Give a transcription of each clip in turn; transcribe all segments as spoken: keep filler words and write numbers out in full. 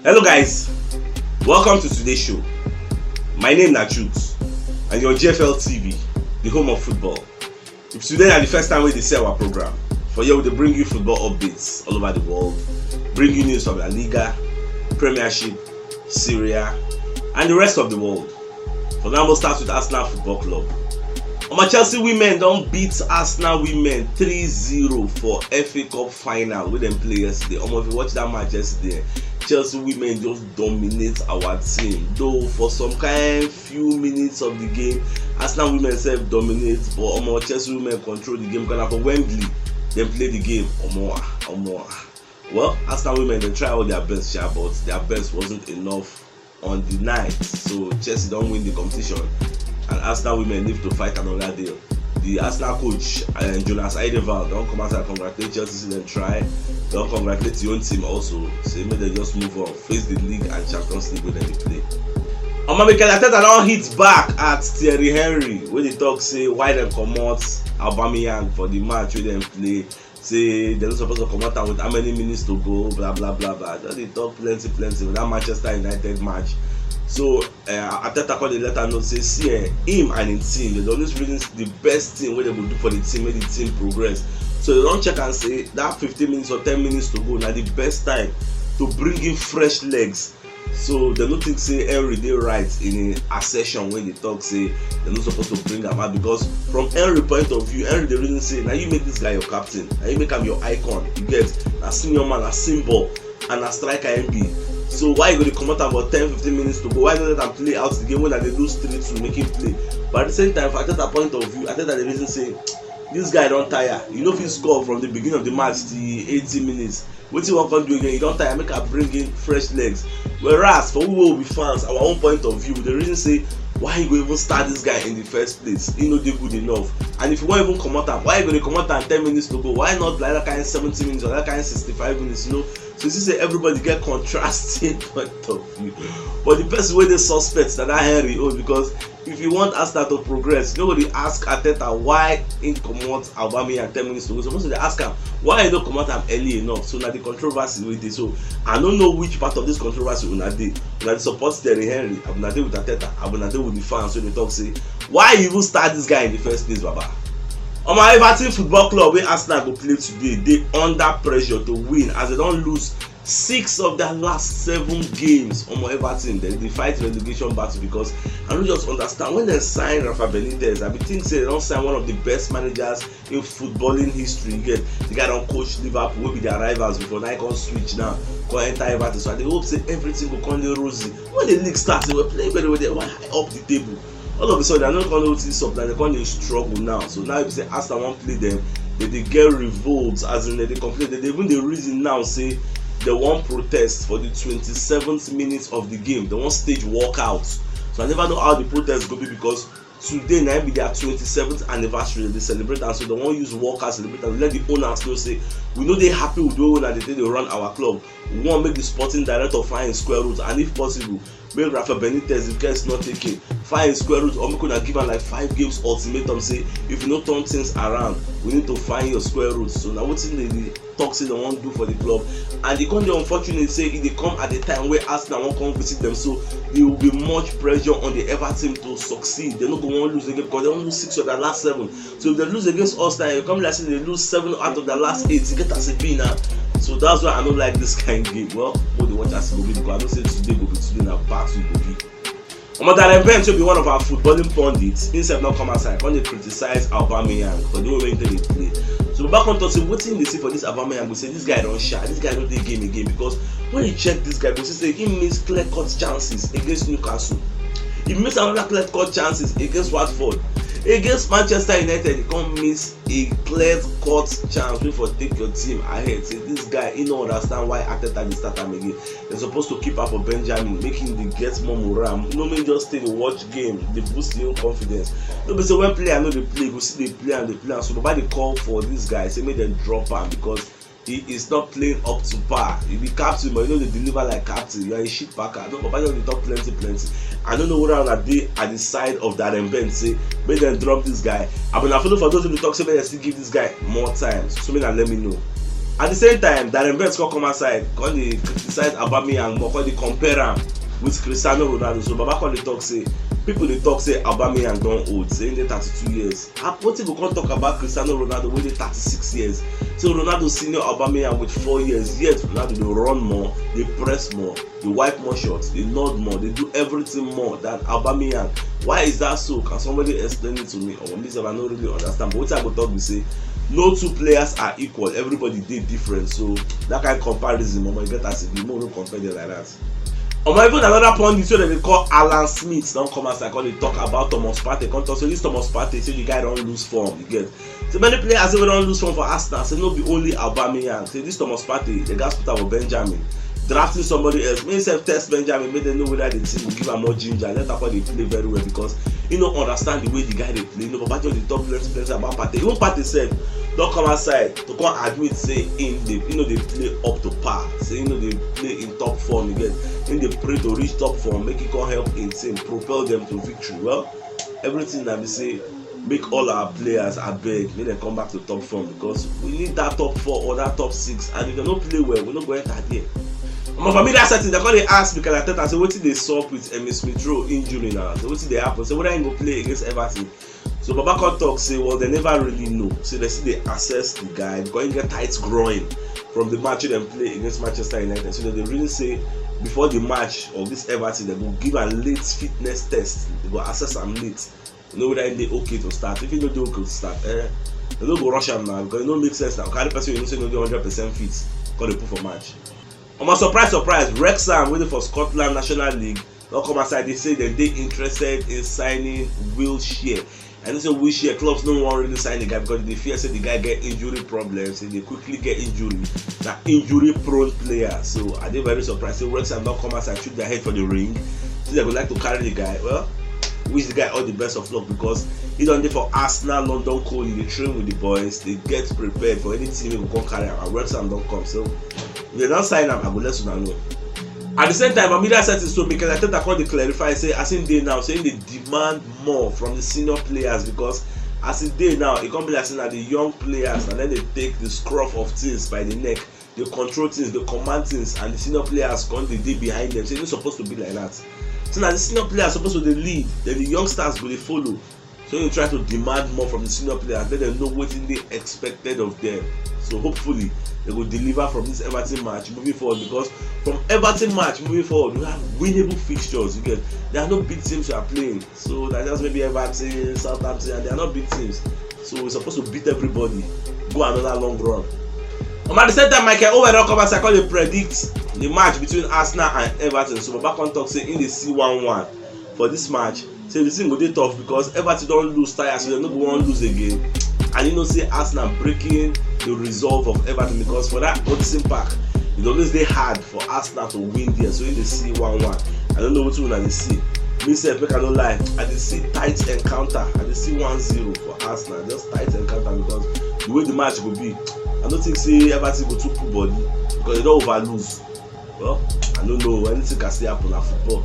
Hello guys, welcome to today's show. My name na Chooks and your G F L T V, the home of football. If today na the first time wey you dey see our program, for here we dey bring you football updates all over the world, bring you news from La Liga, Premiership, Serie A and the rest of the world. For now, we'll start with Arsenal Football Club. Omo, Chelsea women don beat Arsenal women three zero for F A Cup final wey dem play yesterday. Omo, if you watch that match yesterday, Chelsea women just dominate our team. Though for some kind few minutes of the game, Arsenal women sef dominate, but omo, Chelsea women control the game. Because na for Wembley dem play the game. Omo, ah, omo, ah. Well, Arsenal women, they try all their best, sha, but their best wasn't enough on the night. So Chelsea don win the competition, and Arsenal women live to fight another day. The Arsenal coach, uh, Jonas Eidevall, don come outside congratulate Chelsea, say dem try. Don congratulate the own team also, say make dem just move on, face the league and Champions League wey dem dey play. Omo, Mikel Arteta don hit back at Thierry Henry, wey dey talk say why dem comot Aubameyang for the match wey dem play, say dem no suppose to comot am with how many minutes to go, blah blah blah blah. Just dey talk plenty plenty with that Manchester United match. So uh, Arteta come dey let am know say, see, eh, him and him team, they dey always reason the best thing wey dem go do for the team, make the team progress. So they don check and say that fifteen minutes or ten minutes to go na the best time to bring in fresh legs. So dem no think say Henry dey right in him assertion wey dey talk say dem no suppose to bring am out, because from Henry point of view, Henry dey reason say na you make this guy your captain, na you make am your icon. You get, na senior man, na symbol, and na striker him be. So why you go dey comot am for ten fifteen minutes to go? Why not let am play out the game wey dem dey lose three two, make him play? But at the same time, for Arteta point of view, Arteta dey reason say this guy don tire. You no fit score from the beginning of the match till eighty minutes. Wetin you wan come do again? You don tire, make I bring in fresh legs. Whereas for we wey we be fans, our own point of view, we dey reason say why you go even start this guy in the first place? He no dey good enough. And if you wan even comot am, why you go dey comot am ten minutes to go? Why not like that kind seventy minutes or that kind sixty-five minutes? You know, so you see say everybody get contrasting point of view. But the person wey dey suspect na that Henry own, because if you want Arsenal to progress, you no go dey ask Arteta why he comot Aubameyang ten minutes to go. You suppose to dey ask am why he no comot am early enough. So na the controversy wey dey. So I no know which part of this controversy una dey. Una dey support Thierry Henry, abi una dey with Arteta, abi una dey with the fans wey dey talk say why you even start this guy in the first place, baba? Omo, Everton Football Club, wey Arsenal go play today, dey under pressure to win as they don lose six of their last seven games. Omo, Everton, they dey fight relegation battle, because I no just understand. When they sign Rafa Benitez, I be think say they don sign one of the best managers in footballing history. You get, the guy don coach Liverpool, wey be their rivals before, now he come switch now, come enter Everton. So I dey hope say everything go come dey rosy. When the league start, they were playing very well, they were high up the table. All of a sudden, I no come know wetin sup, na they come dey struggle now. So now if you say Arsenal wan play them, they dey get revolt, as in they dey complain. They dey even dey reason now say they wan protest for the twenty-seventh minute of the game. They wan stage walkout. So I never know how the protest go be, because today na be their twenty-seventh anniversary. They celebrate am, so they wan use walkout celebrate am. Let the owners know say we no dey happy with the way una dey take dey run our club. We wan make the sporting director find him square root, and if possible, make Rafa Benitez, the case not taken, find him square root, or make una give am like five games ultimatum, say if you no turn things around, we need to find your square root. So na wetin they dey talk say they wan do for the club. And e come dey unfortunate say e dey come at the time wey Arsenal wan come visit them, so there will be much pressure on the Everton to succeed. They no go wan lose again, because they don lose six of their last seven. So if they lose against us now, e come like say they lose seven out of their last eight. E get as e be now. So that's why I no like this kind game. Well, we dey watch as e go be, because I know say today go be today, na battle e go be. Omo, Darren Bent, wey be one of our footballing pundits, himself no come outside come dey criticize Aubameyang for the way wey he take dey play. So Baba come talk say wetin he dey see for this Aubameyang, go say this guy don shy, this guy no dey game again, because when you check this guy, go see say he miss clear cut chances against Newcastle. He miss another clear cut chances against Watford. Against Manchester United, he come miss a clear cut chance wey for take your team ahead. Say this guy, he no understand why Arteta dey start am again. They suppose to keep am for Benjamin, make him dey get more morale. No make just stay dey watch game, dey boost him own confidence. No be say when player no dey play, go still dey play and dey play am. So Baba dey call for this guy, say make dem drop am, because he is not playing up to par. You be captain, but you no dey deliver like captain. You are a shit packer. No, Baba just dey talk plenty plenty. I no know whether una dey at the side of Darren Bent, say make dem drop this guy. I be na follow for those wey dey talk say make dem still give this guy more time. So make una let me know. At the same time, Darren Bent come come outside, come dey criticize Aubameyang more, come dey compare am with Cristiano Ronaldo. So Baba come dey talk say, people dey talk say Aubameyang don old, say he dey thirty-two years. Ah, wetin go come talk about Cristiano Ronaldo wey dey thirty-six years? So Ronaldo senior Aubameyang with four years, yet Ronaldo dey run more, dey press more, dey wipe more shots, dey nod more, dey do everything more than Aubameyang. Why is that so? Can somebody explain it to me? Or me sef, I no really understand. But wetin I go talk be say, no two players are equal. Everybody dey different. So that kind comparison, omo, e get as e be. Make we no compare them like that. Omo, even another pundit wey dem dey call Alan Smith don come outside, come dey talk about Thomas Partey. Come talk say this Thomas Partey, say the guy don lose form. You get? So many players wey don lose form for Arsenal, say no be only Aubameyang. Say this Thomas Partey, dem gats put am for Benjamin. Drafting somebody else. Make himself test Benjamin, make dem know whether the team go give am more ginger. Let am come dey play very well, because he no understand the way the guy dey play. You know, Baba just dey talk plenty plenty about Partey. Even Partey sef don come outside to come admit say he dey, he no dey play up to par. Say he no dey play in top form again. He dey pray to reach top form, make he come help him team, propel them to victory. Well, everything na be say, make all our players, abeg, make dem come back to top form, because we need that top four or that top six, and if dem no play well, we no go enter there. Omo, for me that setting, dem come dey ask Mikel Arteta say wetin dey sup with Emile Smith Rowe injury now, say wetin dey happen, say whether he go play against Everton. So Baba come talk say, well, dem never really know, say dem still dey assess the guy because he get tight groin from the match wey dem play against Manchester United. So dem dey really say before the match of this Everton, dem go give am late fitness test, dem go assess am late, you know, whether he dey okay to start. If he no dey okay to start, eh, dem no go rush am now, because e no make sense now. Carry person wey you know say no dey hundred percent fit, come dey put for match. Omo, surprise surprise, Wrexham wey dey for Scotland National League don come outside, dey say dem dey interested in signing Wilshere. I know say Wilshere, clubs no wan really sign the guy because dem dey fear say the guy get injury problems, he dey quickly get injury. Na injury prone player, so I dey very surprised say Wrexham don come outside, shoot their head for the ring, say dem go like to carry the guy. Well, wish the guy all the best of luck, because he don dey for Arsenal London Code, he dey train with the boys, dey get prepared for any team wey go come carry am, and Wrexham don come. So if dem don sign am, I go let una know. At the same time, Amida said so, Mikel Arteta come dey clarify say as him dey now, say him dey demand more from the senior players, because as e dey now, e come be like say na the young players na dem dey take the scruff of things by the neck, dey control things, dey command things, and the senior players come dey dey behind them. Say e no suppose to be like that. So na the senior players suppose to dey lead, then the youngsters go dey follow. So you try to demand more from the senior players, let them know wetin dey expected of them. So hopefully, they go deliver from this Everton match moving forward, because from Everton match moving forward, we have winnable fixtures. You get? There are no big teams we are playing. So that just maybe Everton, Southampton, and they are not big teams. So we're supposed to beat everybody, go another long run. Um, at the same time, Michael Owen don come outside come dey predict the match between Arsenal and Everton. So Baba come talk say he dey see one one for this match. Say the thing go dey tough because Everton don lose tire, so dem no go wan lose again. And you know say Arsenal breaking the resolve of Everton, because for that Goodison Park, it always dey hard for Arsenal to win there. So he dey see one one. I don't know wetin una dey see. Me sef, make I no lie, I dey see tight encounter. I dey see one zero for Arsenal. Just tight encounter, because the way the match go be, I no think say Everton go too put body, because they don over lose. Well, I no know, anything can still happen na football.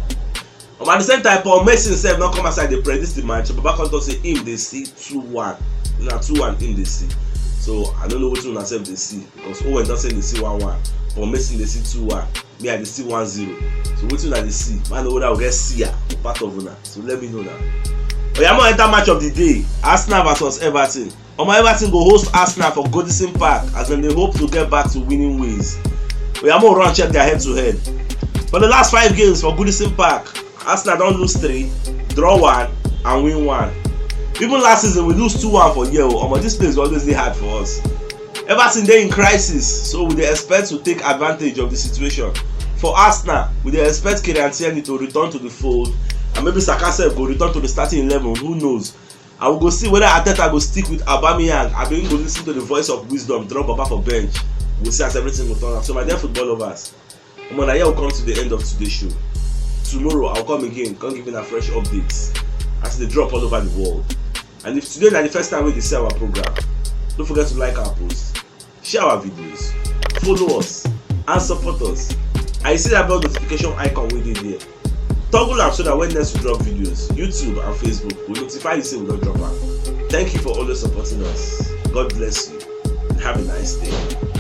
Um, at the same time, Paul Mason sef don come outside dey predict the match. Baba come talk say him dey see two one. Na two one him dey see. So I no know wetin una sef dey see, because Owen don say dey see one one. Paul Mason dey see two one. Me, I dey see one zero. So wetin una dey see? Man, know whether we get see ya for part of una. So let me know now. Oya, mo enter match of the day. Arsenal versus Everton. Omo, Everton go host Arsenal for Goodison Park as dem dey hope to get back to winning ways. Oya, mo run check their head to head. For the last five games for Goodison Park, Arsenal don lose three, draw one, and win one. Even last season, we lose two one for here o. Omo, this place always dey hard for us. Everton dey in crisis, so we dey expect to take advantage of the situation. For Arsenal, we dey expect Kieran Tierney to return to the fold, and maybe Saka sef go return to the starting eleven, who knows? And we go see whether Arteta go stick with Aubameyang, abi he go listen to the voice of wisdom, drop Baba for bench. We go see as everything go turn out. So my dear football lovers, omo, na here we come to the end of today's show. Tomorrow, I'll come again, come give una fresh updates as they drop all over the world. And if today na the first time wey you dey see our program, don't forget to like our post, share our videos, follow us, and support us. And you see that bell notification icon wey dey there? Toggle am so that when next we drop videos, YouTube and Facebook will notify you say we don drop am. Thank you for always supporting us. God bless you, and have a nice day.